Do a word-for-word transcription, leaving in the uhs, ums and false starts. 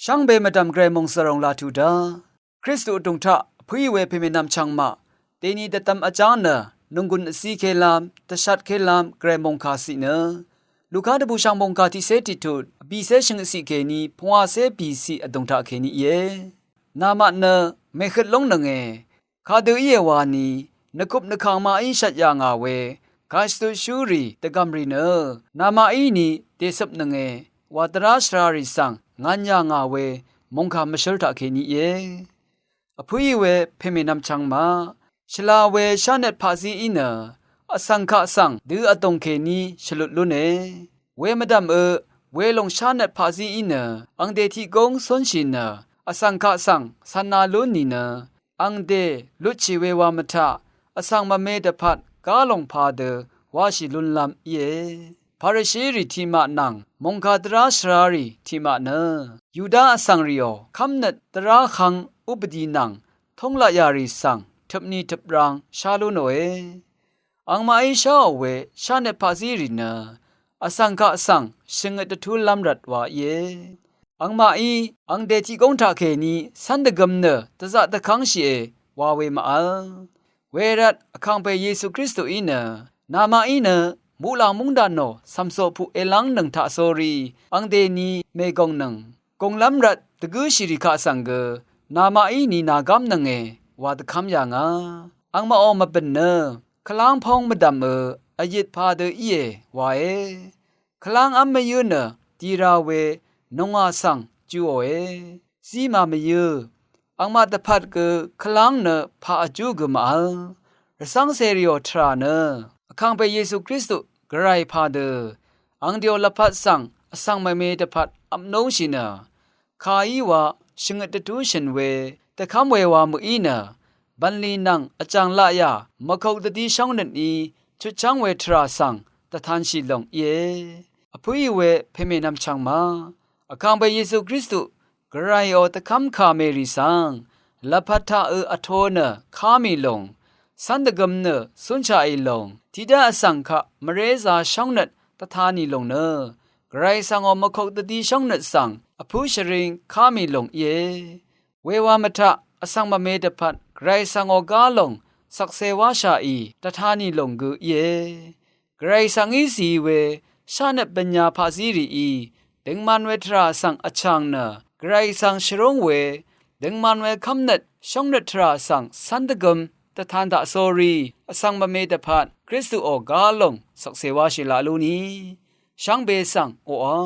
Shvngbe mvdv̀m gvray mòngsvròng laq tuq dá, Kristu vdùng taq vpǿì we pèmènvm chvngmaq dèni dvdvm vjáng nø nònggùn vcíkélam dvshatkélam gvray mòngkà ciq nø, Luka dvbùshv̀ng mòngkà tiqcé tiqtut vbìcé shø̀ngøt ciq kèní pungwàcé bìciq vdùng taq kèní íe. Namaq nø mèhøt lóngnønge, kadø íe wani nvkup nvkàng maqí shvt yà ngà we kàshvtutshúrì dvgv̀mrì nø, namaqí ni dècøpnønge wa dvrá shvrarì svng ngv̄n yà ngà we mòngkà mvshǿl taq kèní íe. Vpǿì we pèmènvm chvngmaq shvla we shánøt paqzíí nø vsvng kaq svng dø vdòng kèní shvlut lúne. We mvdv̀mø welòng shánøt paqzíí nø angdè tiqgóng cúnshì nø vsvng kaq svng cv̄na lún nìnø, angdè lutshì we wa mvtaq vsvng mvme dvpvt gálòng padø wáshì lúnlv́m íe. Parishirì tiqmaq nvng mòngkà dvrá shvrarì tiqmaq nø Yuda vsvngrìò kv́mnøt dvrá hvng upvdi nvng tóng laqyà rì svng tøpni tøprang shá lú nòe. Angmaqí sháò we shánøt paqzírì nø vsvng kaq svng shvngøt dvtúlv́m rvt wa íe. Angmaqí angdè tiqgóng taqkèní cv́n dvgøm nø dvzaq dvkv́ngshìe wa we mvvl. Wervt Vkàngpè Yesu Kristuí nø namaqí nø muqlàng móngdànò cv̀mcoq puq èlv́ngnøng taqsórí angdèni mègòngnøng gònglv́m rvt dvgǿshìrì kaq svng gø namaqí ni nàgámnønge wa dvkv́m yà ngà. Angmaqò mvbø̀n nø kvláng póng mvdv̀mø vyit padø íe wae. Kvláng v́m mvyǿ nø dira we nòngà svng juòe. Zí màmvyǿ angmaq dvpvt gø kvláng nø paq vjú gø màvl. Rvcv́ng cèrìò tvrà nø Vkàngpè Yesu Kristu gvray padø angdèò lvpat svng vsvng mvme dvpvt vpnóngshì nø kàí wa shvngøt dvtú shø̀n we dvkv́m we wa mø̀í nø bv̀nlì nvng vjàng laqyà mvkok dvdí shóngnøtní chutchv́ng we tvrà svng dvtanshì lòng íe. Vpǿì we pèmènvm chvngmaq Vkàngpè Yesu Kristu gvrayò dvkv́m kà mèrì svng lvpat taqø vtō nø ká mì lòng, cv́n dvgøm nø cúnshaqì lòng, tiqdv́ vsvng kaq mvrézā shóngnøt dvtanì lòng nø gvray svngò mvkok dvdí shóngnøt svng vpǿ shvring ká mì lòng íe. Wewa mvtaq vsvng mvme dvpvt gvray svngò gá lòng shvkse wáshaqì dvtanì lòng gø íe. Gvray svng ízìí we shánøt bvnya paqzí rìí døngman we tvrà svng vchàng nø gvray svng shvrúng we døngman we kv́mnøt shóngnøt tvrà svng cv́n dvgøm dvtan daqsórí vsvng mvme dvpvt Kristuò gá lòng shvkse wáshì laq lú ni shvngbe svng oqà